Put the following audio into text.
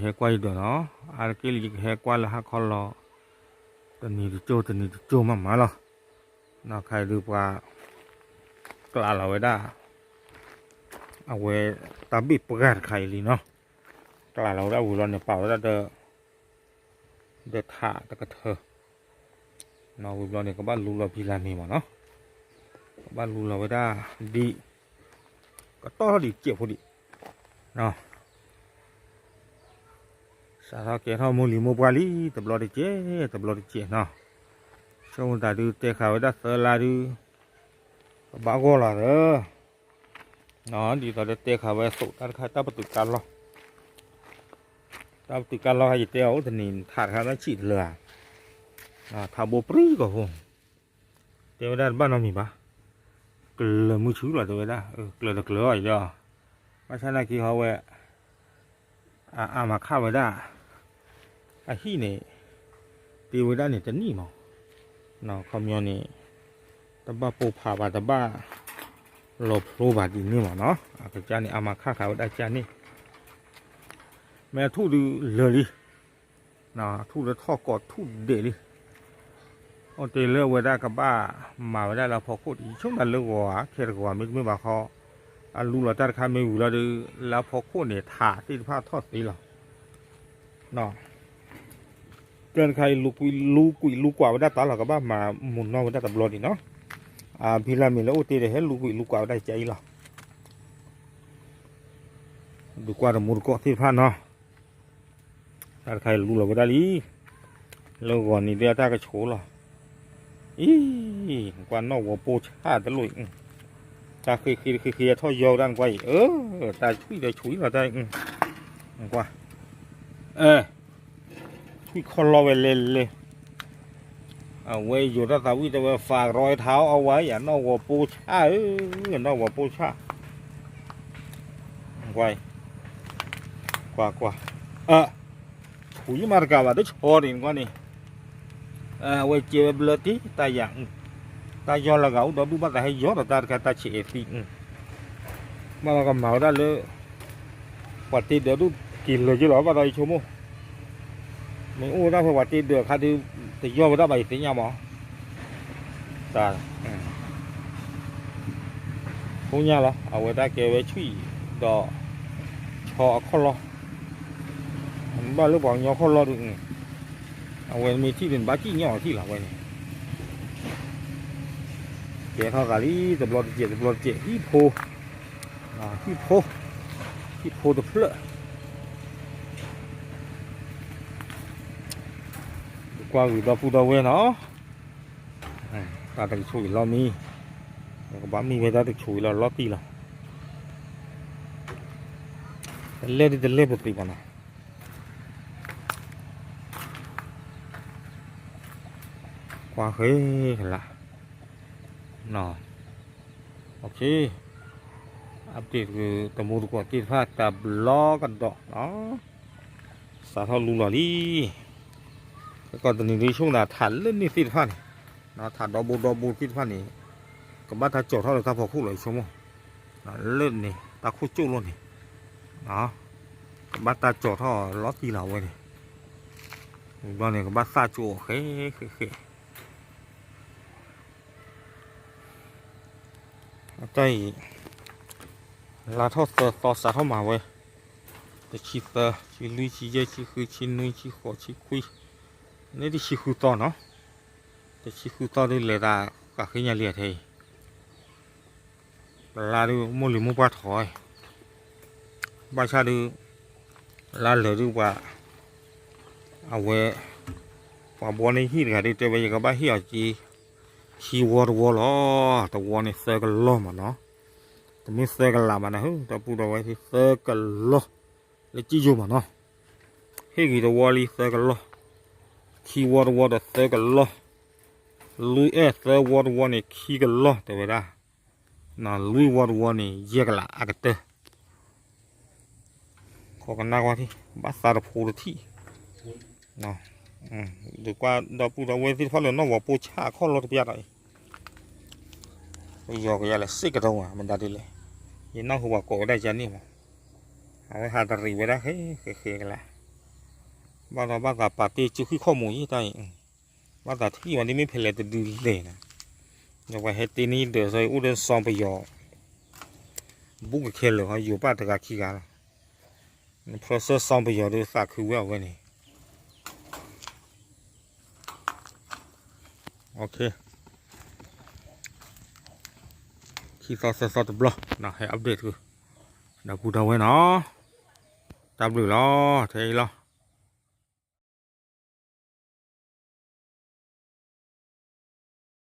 ဟဲကွၢ်ယဒၢးနီၤ, အါတက့ၢ်လၢယကဟဲကွၢ်လၢဟါခီလီၤ, တနံၤတကၠိၢ်တနံၤတကၠိၢ်မးမးလီၤ. နီၤ ခါအံၤဒုးပှၤ ကျးလီၤဝဲဒၣ် အဝဲ တၢ်ဘ့ၣ်ပှၢ်တခါအံၤလံနီၤ, ကျးလီၤဝဲဒၣ်ဝံၤလီၤန့ၣ် ပာ်ဝဲဒၣ်ဒီး ဒီးထးတကထၢ, နီၤ ဝံၤဘျီန့ၣ် ကဘၣ်လူလီၤဖံလၢမ့ၢ်မးနီၤ, ကဘၣ်လူလီၤဝဲဒၣ်ဒ် ကတီၢ်ထီၣ်ဒံးစဲးဖိဒံး, နီၤ စးထီၣ်ကဲထီၣ်မိၢ်လံၤမိၢ်ပှၢ်လံ တဘျီတစဲး တဘျီတစဲးနီၤ, ဆိကမိၣ်တၢ်ဒုးတဲဃာ်ဝဲဒၣ်သၢလါဒုး ကဘၣ်ဂီၢ်လီၤဒီး ဒ်သိးဒီးတဲဃာ်ဝဲအသိး တၢ်တခါတၢ်ပတုာ်ကါလီၢ်, တၢ်ပတုာ်ကါလီၢ်ခါ ယတဲအီၤအိၣ်တနံၤ ထးတခါလၢဆံးတလၢဧါ, ထးဘိပြံကီၢ်ဖိ, တဲဝဲဒၣ်တဘၣ်နီတမံၤဘၣ်, ကျၢၤမုဆူလီၤ တဲဝဲဒၣ်, ကျၢၤတကျၢၤအီၤအံၤဒီး, ဘၣ်ဆၣ်နာ်က့ဟီဝဲ အအါမးခးဝဲဒၣ် အဟံၣ်န့ၣ် တ့ဝဲဒၣ်န့ၣ်တနံၣ်မး, ခီပညီန့ၣ် တဘၣ်ပိာ်ဖးဘၣ် တဘၣ်လီၤဖျိဘၣ်ဒ်န့ၣ်မးနီၤ, အကစၢ်န့ၣ် အါမးခးဃာ်ဝဲဒၣ်ကၢ်န့ၣ်, မ့ၢ်အထူၣ်ဒုးလၢာ်လံ, ထူၣ်လၢထီၣ်ကိးထူၣ်ဒဲးလံ, အိၣ်တ့ၢ်လၢအဝဲဒၣ်ကဘၣ်မၤဝဲဒၣ်လၢအဖီခိၣ်ဒ် ယဆိကမိၣ်လၢဂီၤဧါ ခဲတဂီၤ မ့တမ့ၢ်ဘၣ်ခီ, အလူလီၤတၢ်တခါမ့ၢ်ဝံၤလီၤဒီး လၢအဖီခိၣ်န့ၣ် ထးသ့ၣ်တဖၣ်ထီၣ်သ့လီၤ. ကၢၢ်တခါအံၤ လူကွံာ်လူကွၢ်ဝဲဒၣ်တၢ်လီၤ ကဘၣ်မၤမုာ်နီၢ်ဝဲဒၣ်တဘျီဒံးနီၤ, အဖံလၢမ့ၢ်လၢအိၣ်တ့ၢ်ဒီးဟဲလူကွံာ်လူကွၢ်ဝဲဒၣ်ကၢ်အံၤလီၤ. ဒုးကွၢ်တမူတကိးသ့ၣ်တဖၣ်နီၤ, တၢ်တခါအံၤလူလီၤဝဲဒၣ်လံ, လၢဂီၤနံၤဒဲးအတၢ်ကဆိးလီၤ, အံၤ, ကွၢ်နီၣ်ဂီၤပိဆၣ်တလိၣ်အံၤ, တၢ်ဃ့ဃ့တဃ့ဃ့ထီၣ်ယီဝဲဒၣ်နကွၢ်အံၤ, အၢ, တၢ်ဆံၣ်ဒီးဆံၣ်လီၤတၢ်အံၤ, နကွၢ်, အၢ ထွံၣ်ခီၣ်လီၢ်ဝဲလဲၤလဲၤ, အဝဲယိၤတၢ်သးဝံၣ်တဲဝဲ ဖးကရီထါအီၣ်အဝဲယၤ နီၣ်ဂီၤပိဆၣ်ဧၢ, နီၣ်ဂီၤပိဆၣ်, ကွၢ်, ကွၢ်ကွၢ်, အၢ, ဆူၣ်ယမၤတကးဘၣ် တဆီဒံးနကွၢ်န့ၣ်, အဝဲကဲဝဲဘျၢတ့ၢ်တၢ်ယၤ, တၢ်ယီၢ်လီၤဂာ်အိၣ်ဒီဒူၣ်ဘၣ်သးဟဲယီၢ်ဒီးတၢ်တခါတၢ်ဆံးအသံ, ဘၣ်လီၤကမၤဝဲဒၣ်လၢ ပှၤတ့ဒၢးဒိၣ်က့ၤလၢာ်က့ၤလီၤ ဘၣ်ဒီးယဆိကမိၣ်, မ့ၢ်အိၣ်ဝဲဒၣ်ဖဲပှၤတ့ဒၢးအခါဒုး တယီၢ်ဝဲဒၣ်ဘၣ်ယသ့ၣ်ညါမး, တၢ်, ဖိညါလီၤ အဝဲဒၣ်ကဲဝဲဆံၣ်ဒီး ဆီအခီၣ်လီၢ်, ဘၣ်လၢပှၤကညီခီၣ်လီၢ်ဒုး, အဝဲမ့ၢ်ထံၣ်ဒုးနဘၣ်စံၣ်ညီၣ်အီၤထံၣ်လီၤဝဲန့ၣ်, ကဲထီၣ်သးလံ တဘျီတစဲး တဘျီတစဲး ဟံၣ်ဖိ ဟံၣ်ဖိ, ဟံၣ်ဖိတဖျၢၣ်, ကွၢ်ဂ့ၤဒီပုၢ်ဒီဝဲၢ်နီၤ, တၢ်တကဆိးအံၤလီၤမံ, ကဘၣ်မံဝဲဒၣ်တကဆိးအံၤလီၤ လီၤတံၢ်လီၤ, တလဲၢ်ဒ်တလဲၢ်ပသ့ဘၣ်နီၤ, ကွၢ်ဃဲလၢ update တမူတကိးသ့ၣ်တဖၣ်တဘျီကဒီးနီၤ, စးထီၣ်လူလီၤလံ, ကီၢ်တနံၤဒ်ဆိကမိၣ်ထးလၢန့ၣ်သ့ၣ်တဖၣ်န့ၣ်, ထးဒီဘိဒီဘိသ့ၣ်တဖၣ်န့ၣ်, ကဘၣ်တၢ်ကၠီၤထီၣ်လၢတၢ်ဖီခိၣ်လီၤ ယဆိကမိၣ်, လၢန့ၣ် တၢ်ခိၣ်ကၠိၣ်လိာ်န့ၣ်, ကဘၣ်တၢ်ကၠီၤထီၣ်လီၤတံၢ်လီၤဝဲန့ၣ်, ဘျီန့ၣ် ကဘၣ်သၣ်ကၠိအီၤဃဲဃဲဃဲ အတၢ်အံၤ လါထီၣ်သၢသီ စးထီၣ်မၤဝဲ, တဆံသၢ, ဆံလွံၢ်, ဆံယဲၢ်, ဆံဃု, ဆံနွံ, ဆံဃိး, ဆံခွံ, န့ၣ်တဆံဃုသီနီၤ, တဆံဃုသီဒုးလဲၤသးဃးဃ့ညါလံထဲအံၤ, ပလါဒုးမိၢ်လံၤမိၢ်ပှၢ်ထီၣ်, ဘၣ်ဆၣ်ဒုး လါလၢာ်ဒုးပှၤ အဝဲ ပှၤဘှီန့ၢ်ဟံၣ်တဂၤဒုး တဲဝဲယကဘၣ်ဟ့ၣ်အီၤက့ ခံဝီတဝီလီၤ, တဝီန့ၣ်သၢကလီၢ်မးနီၤ, တမ့ၢ်သၢကလးဘၣ်နၤဧၢ, ဒီပုၢ်ဒီဝဲၢ်သ့ၣ် သၢကလီၢ်, လၢကံယိမးနီၤ, ဟ့ၣ်ဂ့ၤတဝီလံသၢကလီၢ်, ခံဝီတဝီဒီးသၢကလီၢ်, လွံၢ်အဲၣ်သၢဝီတဝီန့ၣ်ခံကလီၢ် တဲဝဲဒၣ်, လွံၢ်ဝီတဝီန့ၣ် ယဲၢ်ကလးအကတၢၢ် ခိးကနၣ်ကွၢ်ထံၣ် ဘၣ်သးတဖိတထံၣ်, ဒုးကွၢ်ဒီပုၢ်ဒီဝဲၢ်သ့ၣ်တဖၣ်လၢနီၣ်ဝီပိဆၣ်အခီၣ်လီၢ်တပျၢ်ဒီးအံၤ, ပယီၤကယၤလဲၤစ့ၢ်ကတီၢ်ဝဲ မတၤဒ်လဲၣ်, ယနၢ်ဟူပှၤကိးဝဲဒၣ်ကန့ၣ်မး, အဝဲဟးတရံးဝဲဒၣ်ဃဲဃဲဃဲကလး, ဘၣ်ဒီးဘၣ်သးပာ်တ့ၢ်စုဃုခီၣ်မူၤယံၤတၢ်အံၤ, ဘၣ်သးထံၣ်ဝဲဒ်မ့ၢ်ဖဲလဲၣ်တဒုလဲၣ်နၤ, ဒီးပှၤဟဲတ့ၢ်န့ၢ်ဒၢးစီၤအံၤအိၣ်ဒီးစီၤပယီၤ, ဘူးကခဲလၢာ်ဟီ ယိၤဘၣ်တဂၤခံဂၤလီၤ, နဖျီဆၢစီၤပယီၤဒီးသးခုဝဲအဝဲန့ၣ် ခံသီသၢသီတဘျီ ဟဲ update သု, ဒီပုၢ်ဒီဝဲၢ်နီၤ, တၢ်ဘျုးလီၤ ထဲအံၤလီၤ.